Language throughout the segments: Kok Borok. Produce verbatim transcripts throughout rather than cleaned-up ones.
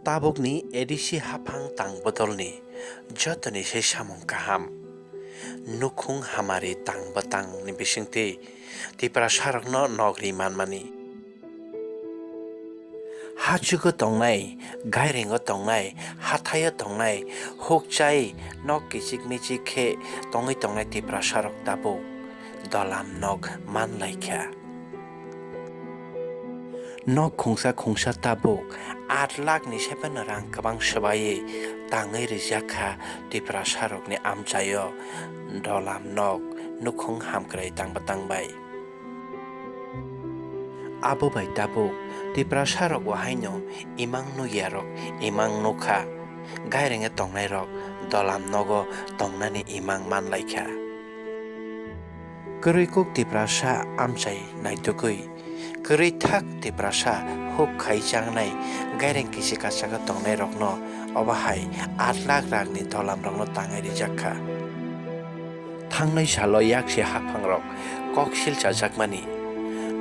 Tabukni A D C haphang tang bodolni jotoni se samung kaham. Nukhung hamari tang bwtangni bisingtwi Tiprasarokno nok ri manmani. Hachugo tongnai, gairengo tongnai, hathaio tongnai, hukchai nok kichik michik khe tongwi tongnai Tiprasarok tabuk dolam nok man lai kha. Nok khungsa khungsa tabuk aat lakh ni sephano rang kwbang swbaiwi tangwi rijak kha Tiprasarokni amchaio dolam nok nukhung hamkrai tang bwtang bai. Abo bai tabuk Tiprasarok bo haino imang nukyarok imang nukha, gairengwi tongnairok dolam nogo tongnani imang man lai kha. Kwrwi kuk Tiprasa amchai naitugwi, kwrwi thak Tiprasa huk khai changnai gaireng kisi kachago tongnairokno obo hai aat lakh rakni dolamrokno tangwi rijak kha. Thangnai salo yaksi haphangrok kok sil chajakmani.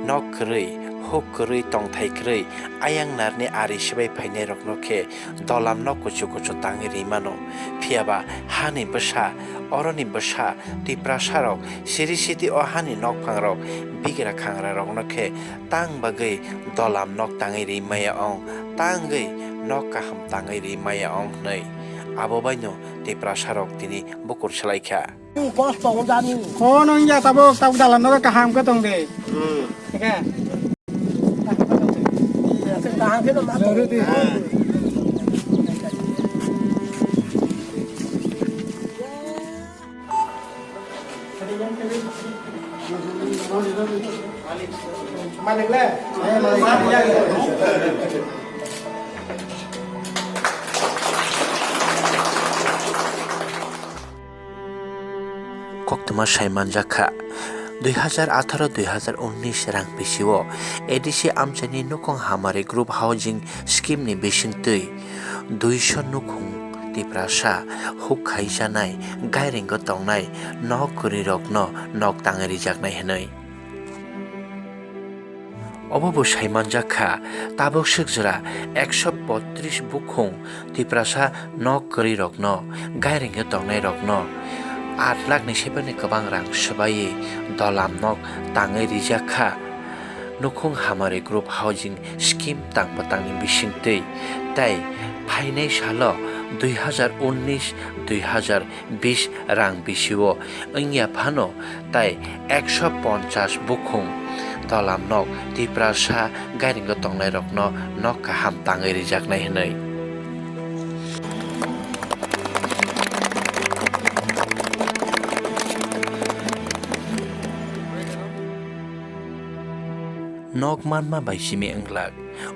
Nok kwrwi, huk kwrwi, tongthai kwrwi, ayang narni ari sibai phainairokno khe dolam nok kuchu kuchu tangwi ri mano. Phiya ba hani bwsa, oroni bwsa, Tiprasarok siri siti o hani nokphangrok bigra khangrarokno khe tang bagwi dolam nok tangwi ri maya ong, tangwi nok kaham tangwi ri maya ong hwnwi. Abo baino Tiprasarok tini bukur swlai kha. Kosto wngya tabuk, tabuk dalan nogo kaham khe tong de. Thik hai? Malik le? Koktwma sai manjak kha, dui hazar atharo dui hazar unnish rang bisio A D C amchaini nukhung hamari group housing scheme ni bisingtwi duiso nukhung Tiprasa huk khaijanai gairingo tongnai nok kwrwirokno nok tangwi rijaknai hwnwi. Obo bo sai manjak kha, tabuk swk jora ekso botris bukhung Tiprasa nok kwrwirokno, gairingwi tongnairokno aat lakh ni sephano kwbang rang swbaiwi dolam nok tangwi rijak kha. Nukhung hamari group housing scheme tang bwtangni bisingtwi tei phainai salo dui hazar unnish dui hazar bish rang bisio wngya phano tai ekso ponchash bukhung dolam nok Tiprasa gairingo tongnairokno nok kaham tangwi rijaknai hwnwi. Nok manma bai simi wnglak.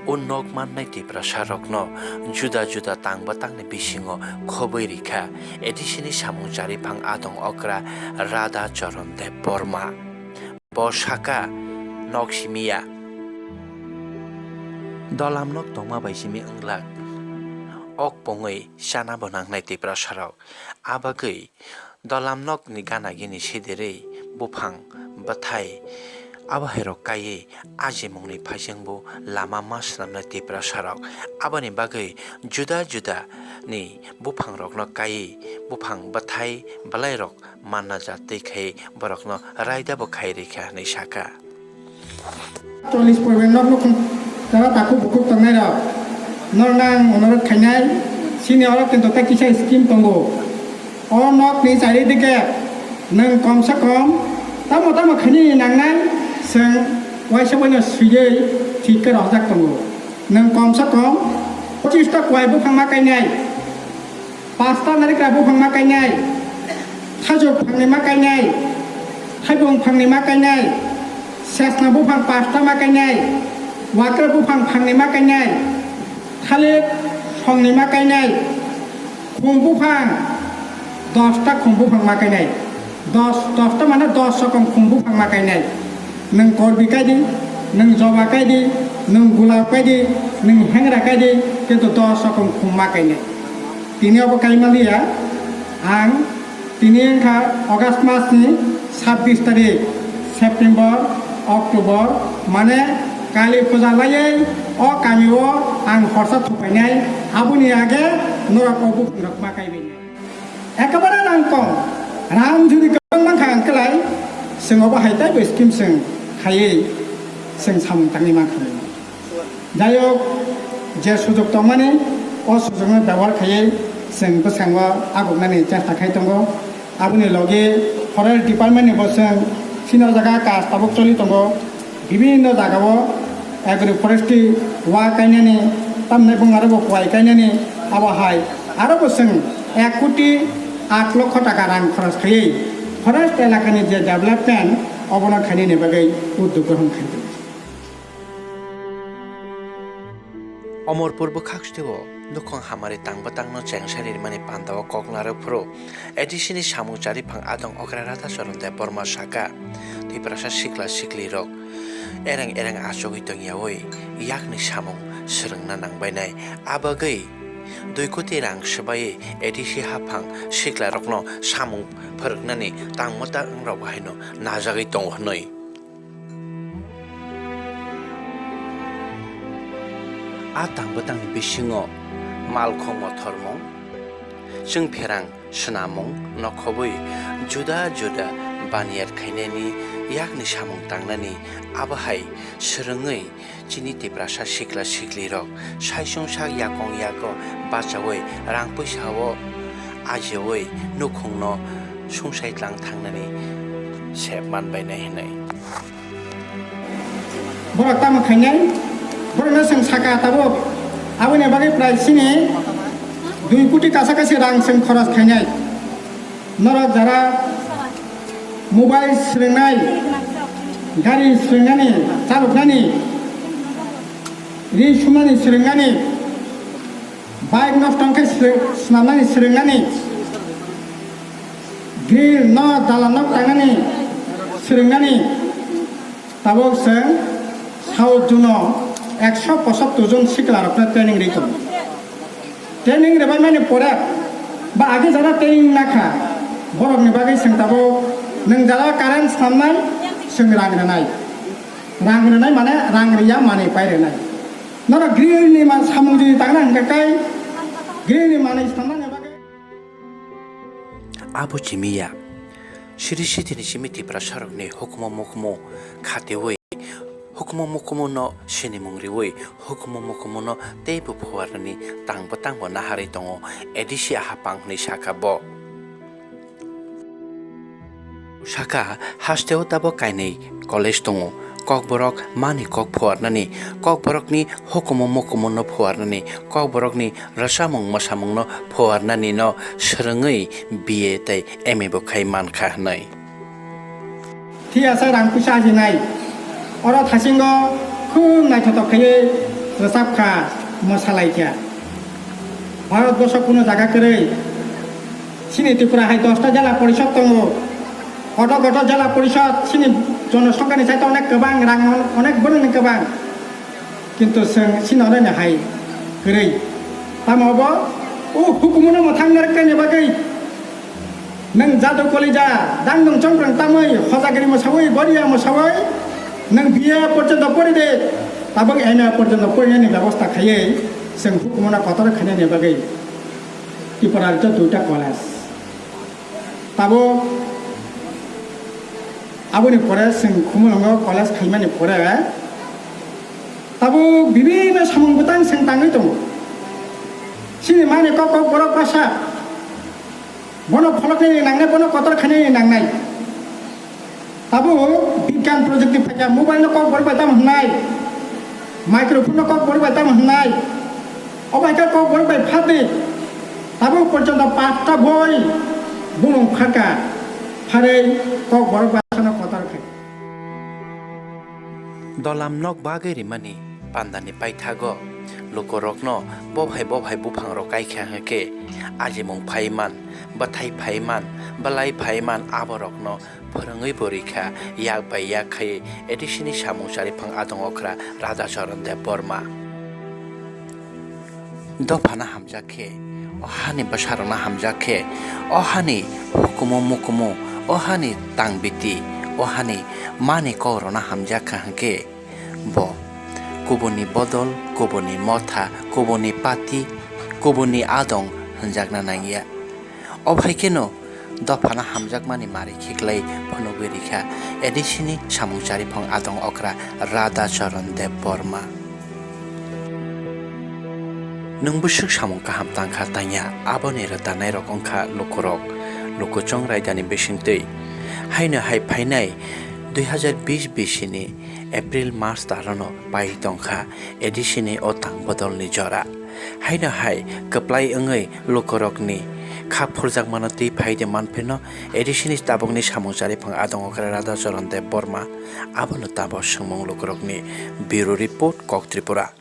O nok mannai Tiprasarokno juda juda tang bwtangni bisingo khobwi rikha A D C ni samung chariphang adong okra Radha Charan Debbarma. Bo saka, nok simiya. Dolam nok tongma bai simi wnglak. Ok pongwi chana bo nangnai Tiprasarok. A bagwi dolam nokni gana gini sidirwi buphang, bwthai, abo hairok kaiwi ajimungni phaisingbo lama ma swnamnai Tiprasarok. Aboni bagwi juda juda ni buphangrokno kaiwi buphang, bwthai, bwlairok manna jat twi khai borokno raida bo khai rikha hwnwi sakha. Chollish poribar nok nukhung tara takhuk bukhuk tongnai rok, norok nang onurodh khainai, chini oro kintu tei kisa scheme tongo. O nok ni charidike nwng komsa kom tamo tamo khainani nangnai, chwng waisa boino swiwi thik khe rojak tongo. Nwng komsa kom pochis ta kwai buphang ma kainai. Pasta narikra buphang ma kainai, thajok phangni ma kainai, thaibung phangni ma kainai, sesna buphang pasta ma kainai, wakra buphang phangni ma kainai, thalik songni ma kainai, khum buphang dosta khum buphang ma kainai, dos, dosta mane dos sokom khum buphang ma kainai. Nwng korbi kaidi, nwng joba kaidi, nwng gulab kaidi, nwng hengra kaidi, kintu dos sokom khum ma kainai. Tini obo kaimaliya, ang tini wngkha August masni sabbish tarik, September, October, mane Kali puja laiwi o kami o ang horsa thupainai, aboni age norok o buphang rok ma kaibainai. Ekabare rang kong, rang jodi kwbang mankha ang kwlai, chwng obo hai taibo scheme chwng khaiwi chwng samung tangwi mankha. Jayok, je sujok tongmani, o sujokno bebohar khaiwi chwng bwskango abugnani chesta khai tongo. Aboni logi forest department ni bo chwng chini o jaga kaj tabuk choli tongo. Bibinno jagao agri forestry wa kainani, tamni bung aro bo kuai kainani, abo hai aro bo chwng ek koti aat lokho taka rang khoros khaiwi forest elakani je development obono khainani bagwi uddog grohon khaidi. Omorpur bwkhak steo nukhung hamari tang bwtangno chengsari rimani pandao kok narwk phuru A D C ni samung chariphang adong okra Radhacharan Debbarma saka, Tiprasa sikla siklirok ereng ereng achugwi tongyawi yakni samung swrwngna nangbainai. A bagwi dui koti rang swbaiwi A D C haphang siklarokno samung phwrwknani tang mwtangrok haino najagwi tongo hwnwi. A tang bwtangni bisingo malkhung mothormung, chwngpherang swnamung nokhobwi juda juda baniyar khainani yakni samung tangnani abo hai swrwngwi chini Tiprasa sikla siklirok saichung sak yakong yago bachaui rang puisa o ajiui nukhungno sungsai tlang thangnani sep manbainai hwnwi. Borok tamo khainai, borokno chwng saka tabuk. Aboni bagwi prai chini dui koti kasa kasi rang chwng khoros khainai. Norok jara mobile swrwngnai, gari swrwngnani, chaloknani, ri sumnani swrwngnani, bike nosto wngkhe swrwng-, swnamnani swrwngnani, grill no, dalan no tangnani swrwngnani, tabuk chwng South Zone o ekso pochottor jon siklarokno training ri tongo. Training rwbaimani pore ba age jara training nakha, borokni bagwi chwng tabuk nwng jara current swnamnai, chwng rang rwnai. Rang rwnai mane rang rwya manwi pai rwnai. Norok grill ni man samung jodi tangna hwnkha khe grill ni manwi swnamnani bagwi. Abo chimiya. Siri sitini simi Tiprasarokni hukumu mukumu khatiui, hukumu mukumu no sinimung riui, hukumu mukumu no teibo phuarnani tangbo tangbo naharwi tongo A D C haphang hwnwi saka bo. Saka, hasteo tabok kainwi college tongo. Kokborok mani kok phuarnani, kokborokni hukumu mukumu no phuarnani, kokborokni rwchapmung mwsamungno phuarnani no swrwngwi B A tei M A bo khai mankha hwnwi. Thiyasa rang puisa ajinai, oro thasingo khub naithotok khaiwi rwchapkha, mwsalaikha. Bharat borsho kuno jaga kwrwi, chini Tripura hai dosta jela porishod tongo. Koto koto jela porishod chini jonosongkhani saito onek kwbang, rang onek boroni kwbang. Kintu chwng chini onek hai kwrwi. Tamo bo o hukumuno mwthang narwknani bagwi nwng jadu kolija, dangdung chongprang tamwi, hojagiri mwsawi, goriya mwsawi, nwng B A porjonto pori de, tabuk M A porjonto porinani bebosta khaiwi chwng hukumuno kotor khainani bagwi Tripura rajyo duita college. Tabuk aboni pore chwng Khumulwngo college khaimani pore tabuk bibinno samung bwtang chwng tangwi tongo. Chini mani kok kok borok basa bono pholoknani nangnai, bono kotor khainani nangnai. Tabuk bigyan projukti phaikha, mobile no kok borok bai tamo hwnwi, microphone no kok borok bai tamo hwnwi, obo hai khe kok borok bai phatwi. Tabuk porjonto patta boi bumung pharkha, pharwi kok borok bai sano kotor khai. Dolam nok bagwi rimani pandani paithago lukurokno bophai bophai buphangrok kaikha hwnkhe, alimung phaiman, bwthai phaiman, bwlai phaiman aborokno phwrwngwi bo rikha, yak bai yak khai A D C ni samung chariphang adong okra Radhacharan Debbarma. Dophano hamjak khe, o hani bwsarokno hamjak khe, o hani hukumu mukumu, o hani tangbiti, o hani mani kokrokno hamjak kha hwnkhe, bo kubuni bodol, kubuni motha, kubuni pati, kubuni adong hwnjakna nangya. Obhai kheno dophano hamjakmani mari khiklai phunugwi rikha A D C ni samung chariphang adong okra Radha Charan Debbarma. Nwng bwswk samung kaham tangkha tangya, aboni rwtanairok wngkha lukurok, lukuchwng raidani bisingtwi. Haino hai phainai dui hazar bish bisini April March talono pai tongkha A D C ni o tang bodolni jora. Haino hai kwplai wngwi lukurokni kha phurjakmano twi phaidi manphino A D C ni tabukni samung chariphang adong okra Radha Charan Debbarma abono tabo swngmung lukurokni Bureau Report, Kok Tripura.